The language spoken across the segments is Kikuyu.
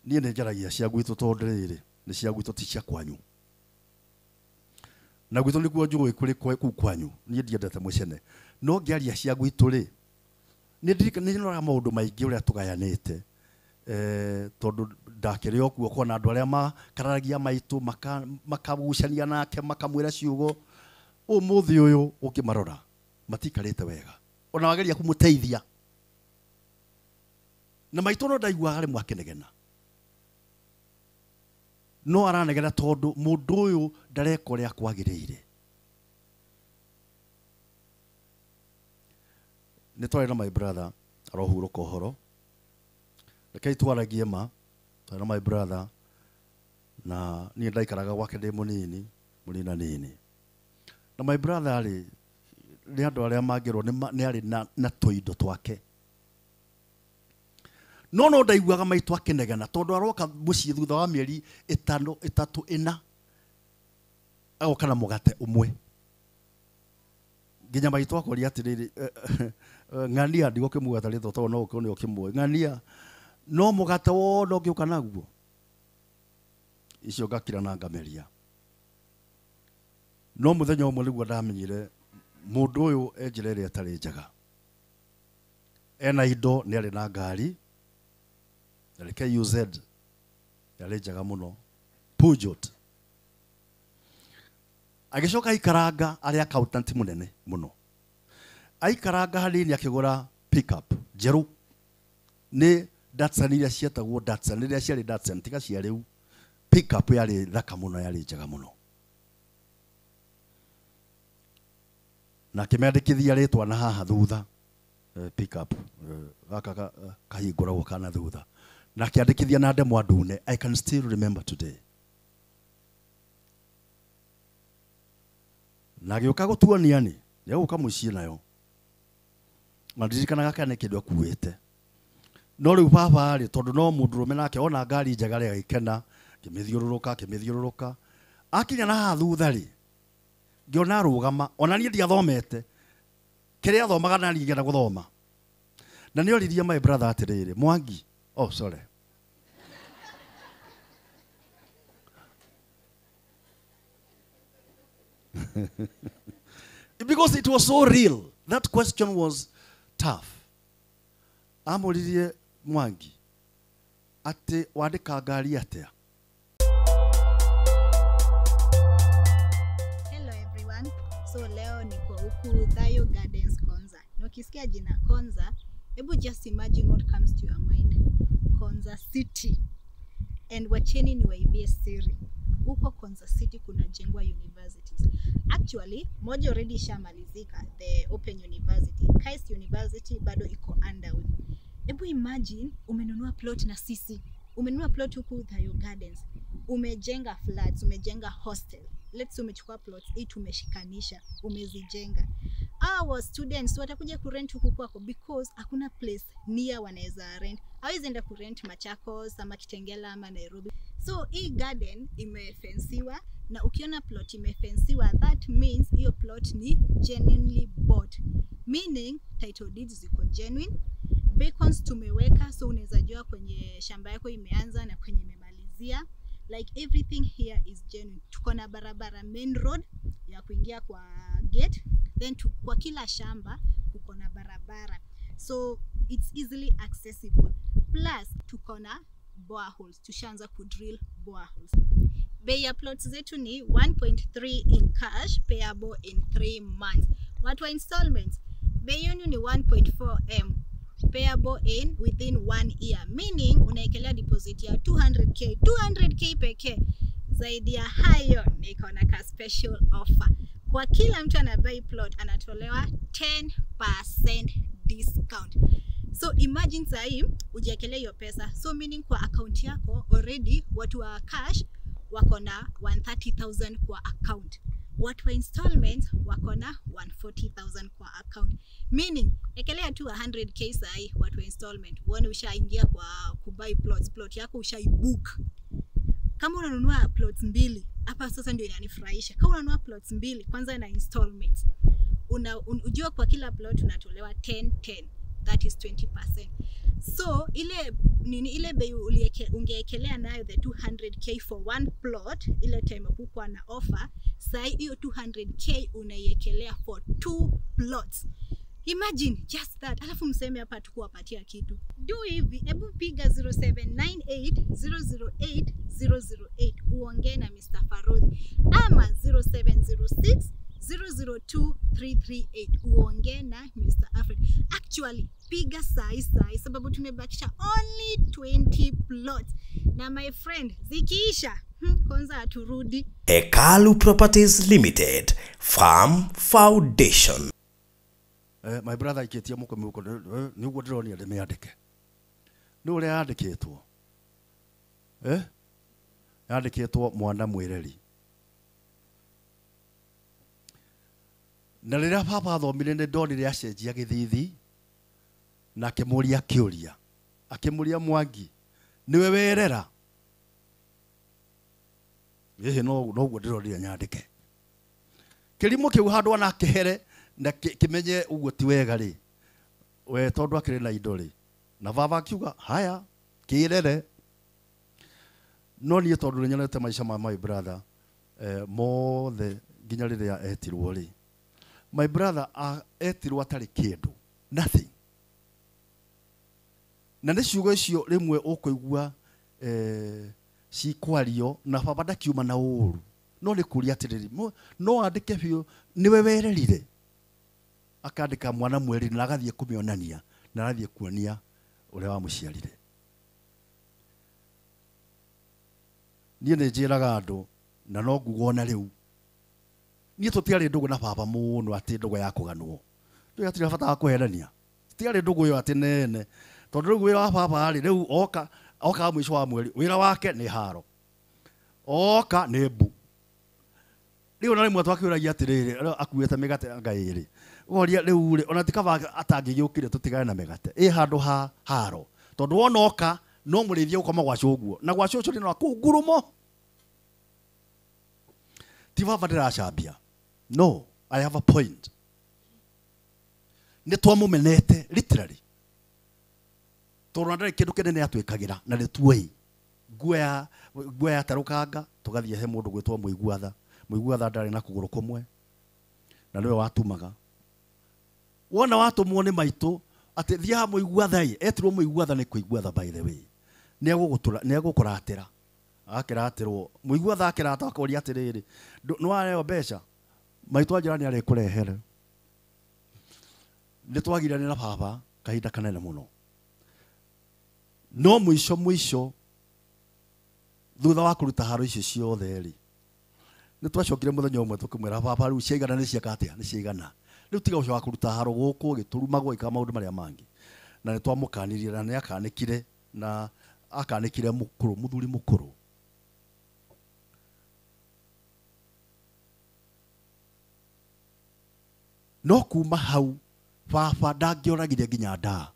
Niĩ nĩ njaragia cia gwitũ tondũ rĩrĩ nĩ cia gwitũ ti cia kwanyu. Na gwitũ nĩkuo njũĩ kũrĩ kũu kwanyu, niĩ ndiendete mũcene. No ngĩaria cia gwitũ rĩ, nĩ nyonaga maũndũ maingĩ ũrĩa tũgayanĩte. Tondũ ndakĩrĩ o kuo kona andũ arĩa makararagia maitũ makagucania nake makamwĩra ciugo. Ũmũthĩ ũyũ ũkĩmarora matikarĩte wega, ona wageria kũmũteithia na maitũ no ndaiguaga rĩmwe akĩnegena, no aranegena tondũ mũndũ ũyũ ndareka ũrĩa kwagĩrĩire. Nĩ twarĩ na my brother arohurũka ũhoro, rekei twaragie ma. Twarĩ na my brother na niĩ ndaikaraga gwake ndĩ mũnini mũninanini, na my brother rĩ nĩ andũ arĩa mangĩrwo nĩ arĩ na tũindo twake, no no ndaiguaga maitũ akĩnegena tondũ aroka mũciĩ thutha wa mĩeri 5 3 4 agoka na mũgate ũmwe. Nginya maitũ akoria atĩrĩrĩ, ng'ania ndigũkĩmugata rĩtwa tondũ no ũkorwo nĩ ũkĩmũĩ, ng'ania no mũgate wothe ũngĩũka naguo. Icio ngakira na ngameria. No mũthenya ũmwe nĩguo ndamenyire mũndũ ũyũ e njĩra ĩrĩa ĩtarĩ njega. Ena indo, nĩ arĩ na ngari yarĩ KUZ, yarĩ njega mũno, Peugeot. Agĩcoka aikaranga arĩ accountant mũnene mũno. Aikaranga hanini akĩgũra pickup njerũ, nĩ Datsun iria cietagwo Datsun, rĩrĩa ciarĩ Datsun tiga cia rĩu. Pickup yarĩ thaka mũno, yarĩ njega mũno. Na akĩmĩandĩkithia rĩtwa na haha thutha, pickup gaka kahingũragwo kana thutha, na akĩandĩkithia na ndemwa ndune. I can still remember today. Na agĩũka gũtuonia nĩ nĩegũka mũciĩ nayo, na ndirikanaga kana nĩ kĩndũ akuĩte. No rĩu baba rĩ, tondũ no mũndũrũme nake ona ngari njega rĩ agĩkena, akĩmĩthiũrũrũka akĩmĩthiũrũrũka. Akinya na haha thutha rĩ, ngĩona arũgama. Ona niĩ ndiathomete, kĩrĩa athomaga na niĩ ngĩenda gũthoma. Na nĩ oririe my brother atĩrĩrĩ, Mwangi, oh sorry, because it was so real. That question was tough. Amũririe Mwangi atĩ wandĩka ngari atĩa? Hello everyone. So leo niko huku Thayu Gardens Konza. Na ukisikia jina Konza, hebu just imagine what comes to your mind. Konza City. And wacheni niwaibie siri. Huko Konza City kunajengwa universities. Actually, moja already ishamalizika, the Open University. KAIST University bado iko underway. Hebu imagine umenunua plot na sisi. Umenunua plot huku Thayu Gardens. Umejenga flats, umejenga hostel. Let's say umechukua plots 8 umeshikanisha, umezijenga. Our students watakuja kurent huku kwako because hakuna place near wanaweza rent. Hawezi enda kurent Machakos ama Kitengela ama Nairobi. So hii garden imefensiwa, na ukiona plot imefensiwa, that means hiyo plot ni genuinely bought. Meaning title deeds ziko genuine. Beacons tumeweka, so unaweza jua kwenye shamba yako imeanza na kwenye imemalizia. Like everything here is genuine. Tuko na barabara main road ya kuingia kwa gate, then kwa kila shamba kuko na barabara. So it's easily accessible. Plus tuko na boreholes, tushaanza kudrill boreholes. Bei ya plots zetu ni 1.3 in cash, payable in 3 months. Watu wa installments, bei yenu ni 1.4 M, payable in within 1 year, meaning unaekelea deposit ya 200k, 200k pekee. Zaidi ya hayo niko na ka special offer. Kwa kila mtu anabuy plot anatolewa 10% discount. So imagine sahi ujiekelee hiyo pesa. So meaning kwa account yako already watu wa cash wako na 130,000 kwa account. Watu wa installments wako na 140,000 kwa account. Meaning ekelea tu 100k sahi watu wa installment. Uone ushaingia kwa kubuy plots, plot yako ushaibook. Kama unanunua plots 2, hapa sasa ndio inanifurahisha. Kama unanunua plots 2 kwanza na installments, ujua kwa kila plot unatolewa 10 10. That is 20%. So ile nini, ile bei ungeekelea nayo the 200K for one plot ile time kukuwa na offer, sai hiyo 200K unaiekelea for 2 plots. Imagine just that. Alafu mseme hapa tukuwapatia kitu. Do hivi, hebu piga 0798 008 008 uongee na Mr. Farodhi, ama 0706 002 338 uongee na Mr. Alfred. Actually piga sai sai, sababu tumebakisha only 20 plots. Na my friend, zikiisha kwanza haturudi. Hekalu Properties Limited, Farm Foundation. My brother ikitia muko muko ni uguo ndironia ndimiandike. Ni uria yandikitwo. Yandikitwo mwana mwireri. Na rĩrĩa baba athomire nĩ ndonire acenjia gĩthithi na akĩmũria kĩũria. Akĩmũria Mwangi, nĩwe werera? Ĩhĩ no noguo ndĩronire nyandĩke. Kĩrimũ kĩu handũ ona kĩhere na kĩmenye ũguo ti wega rĩ, we tondũ akĩrĩ na indo rĩ, na baba akiuga haya kĩrere. No niĩ tondũ nĩnyonete maica ma my brother mothe nginya rĩrĩa etirwo rĩ, my brother etirwo atarĩ kĩndũ, nothing. Na nĩ ciugo icio rĩmwe ũkũigua cikwario na baba ndakiuma na ũru, no nĩ kũria atĩrĩrĩ, no andĩke biũ nĩwe wererire. Akandĩka mwana mweri na agathiĩ kũmĩonania na agathiĩ kuonia ũrĩa wamũciarire. Niĩ nĩ njĩraga andũ na no nguga ona rĩu, niĩ tũtiarĩ ndũgũ na baba mũno atĩ ndũgũ ya kũganwo. Tũtiarĩ bata wa kũherania, tũtiarĩ ndũgũ ĩyo atĩ nene, tondũ rĩu wĩra wa baba rĩ, rĩu oka oka mũico wa mweri wĩra wake nĩ haro, oka nĩ mbu. Rĩu na rĩmwe twakĩũragia atĩrĩrĩ, akuĩte mĩgate anga ĩrĩ, ũkoria rĩu rĩ, ona ti kaba atangĩgĩũkire tũtigane na mĩgate ĩ handũ ha haro, tondũ wona oka no mũrĩithie gũkoma gwa cũguo, na gwa cũcũ nĩ kũu ngurumo. Ti baba ndĩracambia, no, I have a point. Nĩ twamũmenete literally, tondũ ndarĩ kĩndũ kĩnene atwĩkagĩra na nĩ tuoĩ. Nguo ya tarũkanga tũgathiĩ he mũndũ gwĩtwo Mũiguatha. Mũiguatha ndarĩ na kũgũrũ kũmwe na nĩwe watumaga. Wona watũmwo nĩ maitũ atĩ thiĩ ha Mũiguatha ĩ, etirwo Mũiguatha nĩ kũiguatha by the way, nĩ egũkũratĩra. Akĩratĩrwo Mũiguatha akĩrata akoria atĩrĩrĩ, nĩ wareheo mbeca? Maitũ anjĩra nĩ arĩkũrehere. Nĩ twagirane na baba kahinda kanene mũno, no mũico mũico thutha wa kũruta haro icio ciothe rĩ, nĩ twacokire mũthenya ũmwe tũkĩmwĩra baba rĩu ciaigana nĩ ciaka atĩa, nĩ ciaigana, rĩu tiga ũcio wa kũruta haro gũkũ gĩtũrumagwo ĩka maũndũ marĩa mangĩ. Na nĩ twamũkanirie na nĩ akanĩkire, na akanĩkire mũkũrũ, mũthuri mũkũrũ. No kuma hau baba ndangĩoragire nginya ndaa.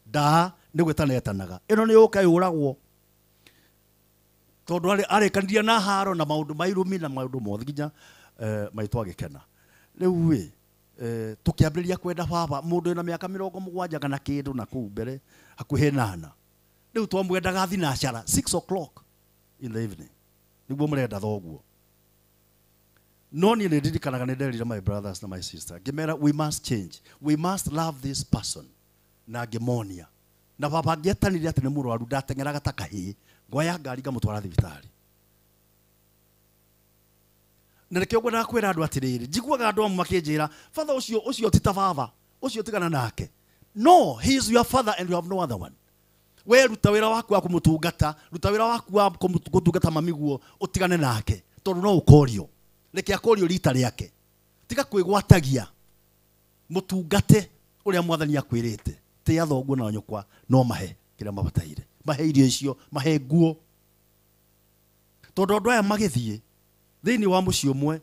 Ndaa nĩ gwĩtana etanaga, ĩno nĩ yũka yũragwo, tondũ arĩkanirie na haro na maũndũ ma irũmi na maũndũ mothe nginya maitũ agĩkena. Rĩu ĩ tũkĩambĩrĩria kwenda baba, mũndũ wĩna mĩaka 70 kana kĩndũ na kũu mbere hakuhĩ 8. Rĩu twamwendaga thinacara 6 o'clock in the evening, nĩguo mũrenda thoguo. No niĩ nĩ ndirikanaga nĩ nderire my brothers na my sister, ngĩmera we must change, we must love this person, na ngĩmonia. Na baba angĩetanire atĩ nĩ mũrwaru, ndateng'eraga ta kahĩĩ, ngoya ngari ngamũtwara thibitarĩ. Na nĩkĩo ngwendaga kwĩra andũ atĩrĩrĩ, njiguaga andũ amwe makĩnjĩra father ũcio ũcio ti ta baba, ũcio tigana nake. No, he is your father and you have no other one. We ruta wĩra waku wa kũmũtungata, ruta wĩra waku wa kũmũtungata mamiguo, ũtigane nake, tondũ no ũkorio. Reke akorio rita rĩake. Tiga kwĩgwatagia, mũtungate ũrĩa mwathani akwĩrĩte. Tĩa thoguo na nyũkwa, no mahe kĩrĩa mabataire, mahe irio icio, mahe nguo. Tondũ andũ aya magĩthiĩ thĩinĩ wa mũciĩ ũmwe,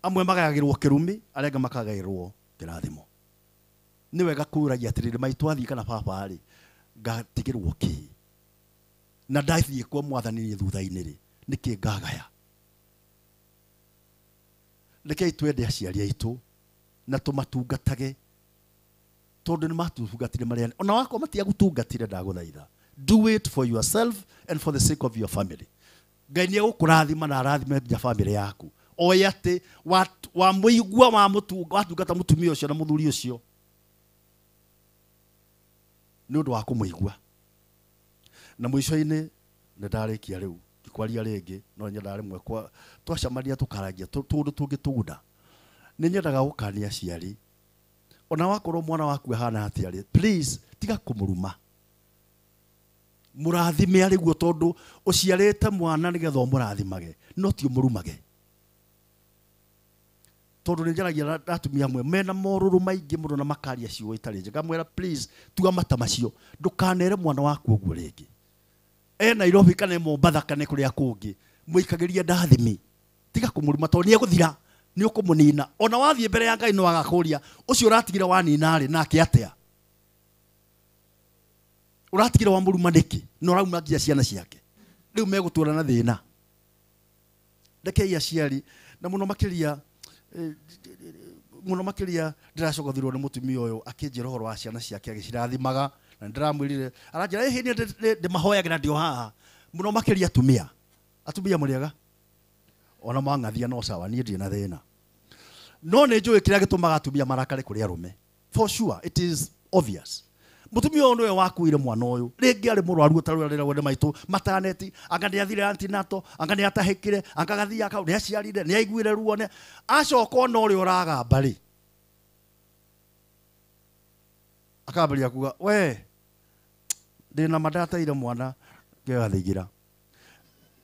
amwe magayagĩrwo kĩrumi, arĩa angĩ makagaĩrwo kĩrathimo. Nĩ wega kũragia atĩrĩrĩ, maitũ athiĩ kana baba rĩ, ngatigĩrwo kĩ? Na ndathiĩ kwa mwathani thutha-inĩ rĩ, nĩkĩ ngagaya? Rekei twende aciari aitũ na tũmatungatage Tondu ni matungatire maria ona wako matiagutungatire, ndaguthaitha, do it for yourself and for the sake of your family. Ngai ni egũkũrathima na arathime nginya family yaku. Oya atĩ wamũigua watungata mũtumia ũcio na mũthuri ũcio nĩ ũndũ wa kũmũigua. Na mũico-inĩ nĩ ndarĩkia rĩu ndikwaria rĩngĩ, no nyendaga rĩmwe twacemania tũkaragia tũndũ tũngĩ tũguna. Nĩ nyendaga gũkania aciari, ona wakorwo mwana waku ahana atĩa rĩ, please tiga kũmũruma, mũrathime arĩ guo, tondũ ũciarĩte mwana nĩgetha ũmũrathimage, no ti ũmũrumage. Tondũ nĩ njaragia na atumia amwe mena morũrũ maingĩ mũno na makaria ciugo itarĩ njega, ngamwĩra please tua mata macio, ndũkanere mwana waku ũguo rĩngĩ. E Nairobi kana Mombatha kana kũrĩa kũngĩ, mũikagĩrie ndathimi, tiga kũmũruma tondũ nĩ egũthira, nĩ ũkũmũnina. Ona wathiĩ mbere ya Ngai no agakũria ũcio ũratigire wanina rĩ nake atĩa, ũratigire wamũruma nĩkĩ na ũrauma nginya ciana ciake, rĩu megũtũra na thĩna. Rekei aciari, na mũno makĩria mũno makĩria ndĩracogothirwo nĩ mũtumia ũyũ akĩnjĩra ũhoro wa ciana ciake agĩcirathimaga, na ndĩramwĩrire aranjĩra ĩhĩ niĩ ndĩmahoyagĩra ndĩ o haha. Mũno makĩria atumia, atumia mũrĩega, ona mwang'athia no sawa, niĩ ndirĩ na thĩna. No nĩ njũĩ kĩrĩa gĩtũmaga atumia marakare kũrĩ arũme, for sure it is obvious. Mũtumia ũyũ nĩwe wakuire mwana ũyũ, rĩngĩ arĩ mũrwaru ũtarĩ ũrĩa nĩ maitũ mataneti, anga nĩ athire antinato, anga nĩ atahĩkire, anga gathiaga kau, nĩ aciarire, nĩ aiguire ruo, nĩ acoka ona ũrĩa ũragamba rĩ, akambĩrĩria kuga we ndĩna ma ndateire mwana ngĩgathigira,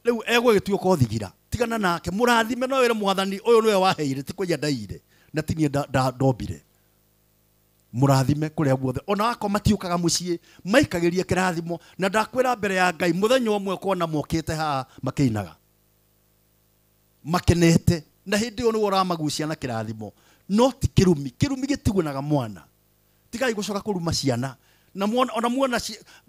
rĩu egũgĩtuĩka ũthigira. Tigana nake, mũrathime, no wĩre mwathani ũyũ nĩwe waheire, ti kũiya ndaiyire na ti niĩ ndombire. Mũrathime kũrĩa guothe, ona wakorwo matiũkaga mũciĩ, maikagĩrie kĩrathimo. Na ndakwĩra mbere ya Ngai, mũthenya ũmwe ũkona mokĩte haha makĩinaga makenete, na hĩndĩ ĩyo nĩguo ũramagucia na kĩrathimo, no ti kĩrumi. Kĩrumi gĩtigunaga mwana. Tigai gũcoka kũruma ciana. Na mwana, ona muona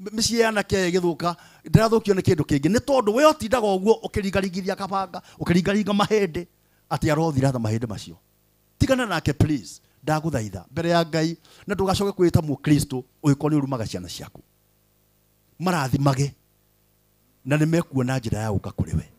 mĩciĩ ya anake ĩgĩthũka, ndĩrathũkio nĩ kĩndũ kĩngĩ, nĩ tondũ we ũtindaga ũguo ũkĩringaringithia kabanga, ũkĩringaringa mahĩndĩ, atĩ arothira ta mahĩndĩ macio. Tigana nake please, ndagũthaitha mbere ya Ngai, na ndũgacoke kwĩta mũkristo ũngĩkorwo nĩ ũrumaga ciana ciaku. Marathimage na nĩ mekuona njĩra ya gũka kũrĩ we.